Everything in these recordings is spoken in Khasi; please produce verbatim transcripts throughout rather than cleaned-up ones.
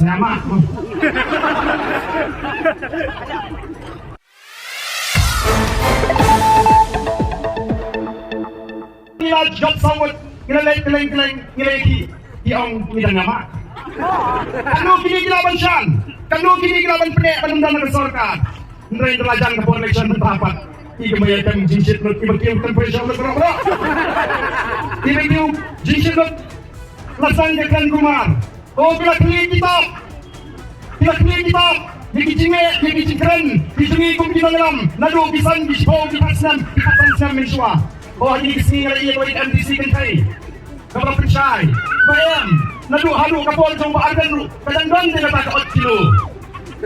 Nga mah. Ngi la jop sawut, ngi la leit kylleng kylleng, ngi la ïa ki, ki ong ngi dang ïa mad. Katno kine ki lah ban shang, katno kine ki lah ban pyneh ban ym don ha ka sorkar. Hynrei ynda la jan ka por election mynta pat, ki kumba ïa tem jingshit lut, kiba kiew temperature lut baroh baroh. Kiba kiew jingshit lut la sang ka kren kumar. Oh, ki la khlieh kitab. Ki la khlieh kitab. Ïa ki jingeh, ïa ki jingkren, ki jingeh kum ki nongïalam. Naduh ki san, ki shiphew, ki khatsan, ki khatsan snem mynshuwa. Oh, ha kine ki sngi nga la ïohi ïa ka MDC kynthei kaba la pynshai ba em, naduh haduh ka por jong Bah Ardent ruh ka dang don te kata ka ot kilo.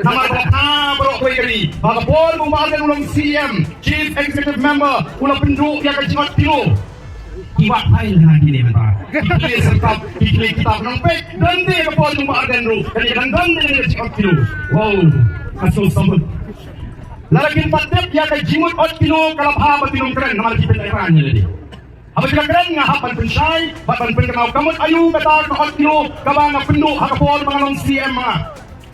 Namar ba la phah baroh kawei ka ri ba ka por jong Bah Ardent u long CEM, Chief Executive Member, u la pynduh ïa ka jingot kilo. Ki wad phai na kine mynta. Ki khlieh syrtap, ki khlieh kitab, nang peit, don te ka por jong Bah Ardent ruh, kane ka dang don te ka jingot kilo. Wow, ka sngewsih. Lada kim pat tip ïa ka jingot ot kilo ka la phah ba ki nongkren, namar ki pynlehkran ïa lade. Haba ki la kren nga hap ban pynshai bad ban pynkynmaw ka mut aïu kata ka ot kilo kaba nga pynduh ha ka por ba nga long CEM ma nga.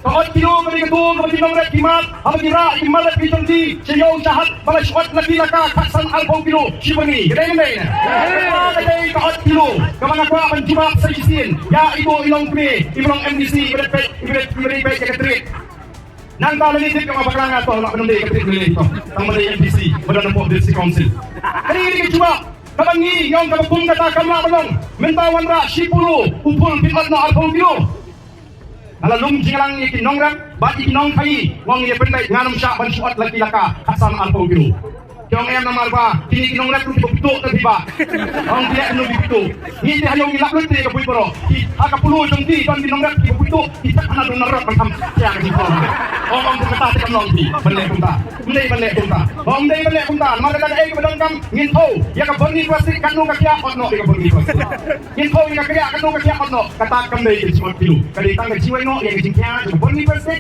Ka ot kilo ka dei kato kaba ki nongrep ki mad, haba ki rah ki mad ki jong ki, sha ïew sha hat, ba la shu ot la ki la ka khatsan arphew kilo shi bynni. Ka dei ne em? Kata ka dei ka ot kilo kaba nga kwah ban jubab sa shisien ïa i Bah Ilong Kmie, i ba long MDC, i ba dei peit, i ba dei, i ba dei peit ïa ka trit. Nangta lane dei ka ma bakla nga to la ban dei ka trit lane to. Tang ba dei MDC, ba don hapoh District Council. Ka dei ka jubab kaba ngi ïong kaba kum kata kam lah ban long. Mynta wanrah shi pulu u phul phin ot noh arphew kilo. Nga la lum jingïalang ïa ki nongrep bad ïa ki nongkhaii, nga ong ïa pynbeit, ngan ym shah ban shu ot la ki la ka khatsan arphew kilo. Ki ong em namar ba kine ki nongrep ruh kiba pynduh te phi bah. Ong ki leh kumno ki pynduh. Ngi te ha ïew ngi lap lut te ka bui baroh. Ki ha ka pulu jong ki don ki nongrep kiba pynduh, ki thep hana dong narok ban kham khia ka jingpynduh. Ong ong kumta te kam long phi ban leh kumta. Ym dei ban leh kumta. Ym dei ban leh kumta namar kata kaei kaba donkam ngin thew ïa ka byrni plastik, katno ka khia ot noh ïa ka byrni plastik. Ngin thew ïa ka khia, katno ka khia ot noh, kata kam dei ka jingmut kilo. Ka dei tang ka jingwai noh ïa ka jingkhia jong ka byrni plastik,